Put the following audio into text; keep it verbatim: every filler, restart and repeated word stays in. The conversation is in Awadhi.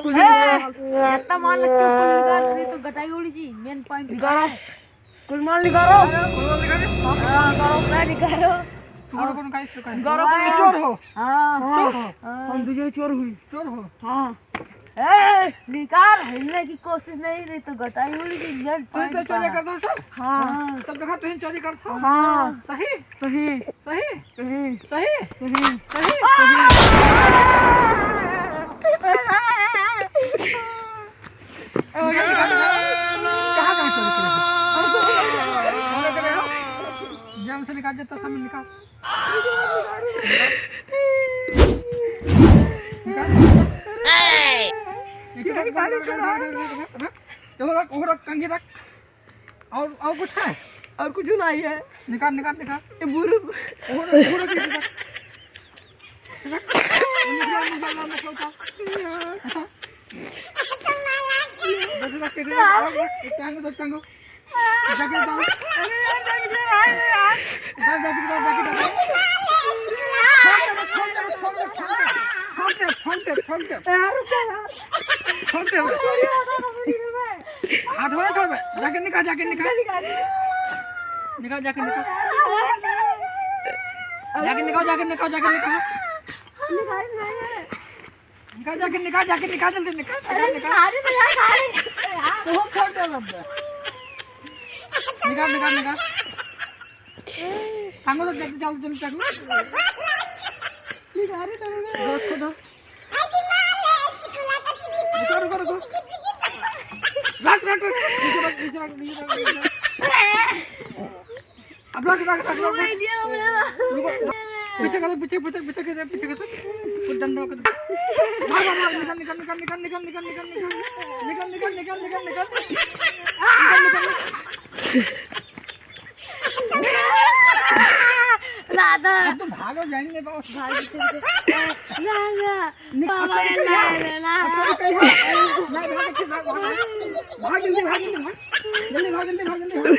कुछ ए, नहीं। इतना माल लग के ऊपर निकाल रही तो गटाई उड़ी जी, main point निकालो। कुछ माल निकालो। हाँ, निकालो। मैं निकालो। तू कौन का इस प्रकार? निकालो। ये चोर हो। हाँ। चोर हो। हाँ। हम दूसरे चोर हुई। चोर हो। हाँ। ए, निकाल, हिलने की कोशिश नहीं, नहीं तो गटाई उड़ी जी, main कोई तो point चोरी कहाँ। कर दो सब। हाँ। हाँ। सब देखा तुम चोरी कर था। हाँ। सही? सही। सही? सही। सही? सही। सही? ए, और ये निकाल, निकाल। कहाँ, कहाँ चोरी करे हो? कहाँ करे हो? जेब से निकाल, जितना सामान निकाल। निकाल। निकाल, निकाल, निकाल, निकाल, निकाल। वो रख, वो रख, कंघी रख। और, और कुछ है? और कुछ नहीं है। निकाल, निकाल, निकाल। ये बुरु। वो रख, वो रख, ये निकाल। निकाल, निकाल, निकाल, निकाल, निकाल। बस रख के दे, और रख, टांगो, टांगो। जाके डाल। अरे यार, जाके दे, भाई, यार। डाल, जाके डाल, जाके डाल। फोन पे, फोन पे, फोन पे, फोन पे। यार, रुको यार। फोन पे। चोरी होगा, चोरी होगा। हाथ में छोड़ बे। जाके निकाल, जाके निकाल। निकाल, निकाल। निकाल, जाके निकाल। जाके निकाल, जाके निकाल, जाके निकाल। निकाल, निकाल। निकाल, जाके निकाल, जाके निकाल, जल्दी निकाल, निकाल, निकाल। अरे, निकाल, निकाल। बहुत छोड़ दे अब। निकाल, निकाल, निकाल। टांगो तो जल्दी, जल्दी, जल्दी टांगो। निकाल, निकाल, निकाल। दो, दो, दो। रुको, रुको, रुको। रख, रख, रख। नीचे रख, नीचे रख, नीचे रख, नीचे रख। अब रख, रख, रख, रख। रुको। पीछे कर, पीछे, पीछे, पीछे कर, पीछे कर। वो डंडा कर। भाग, भाग, भाग, निकल, निकल, निकल, निकल। निकल, निकल, निकल, निकल। निकल, निकल। दादा। अब तुम भागो, जाएंगे बस। भाग, दादा। निकल, बाबा, निकल, ला, निकल। ला, ला। अब तुम कहीं हो? नहीं, भाग, भाग, भाग, भाग। भाग, जल्दी, भाग, जल्दी, भाग। जल्दी भाग, जल्दी भाग, जल्दी भाग।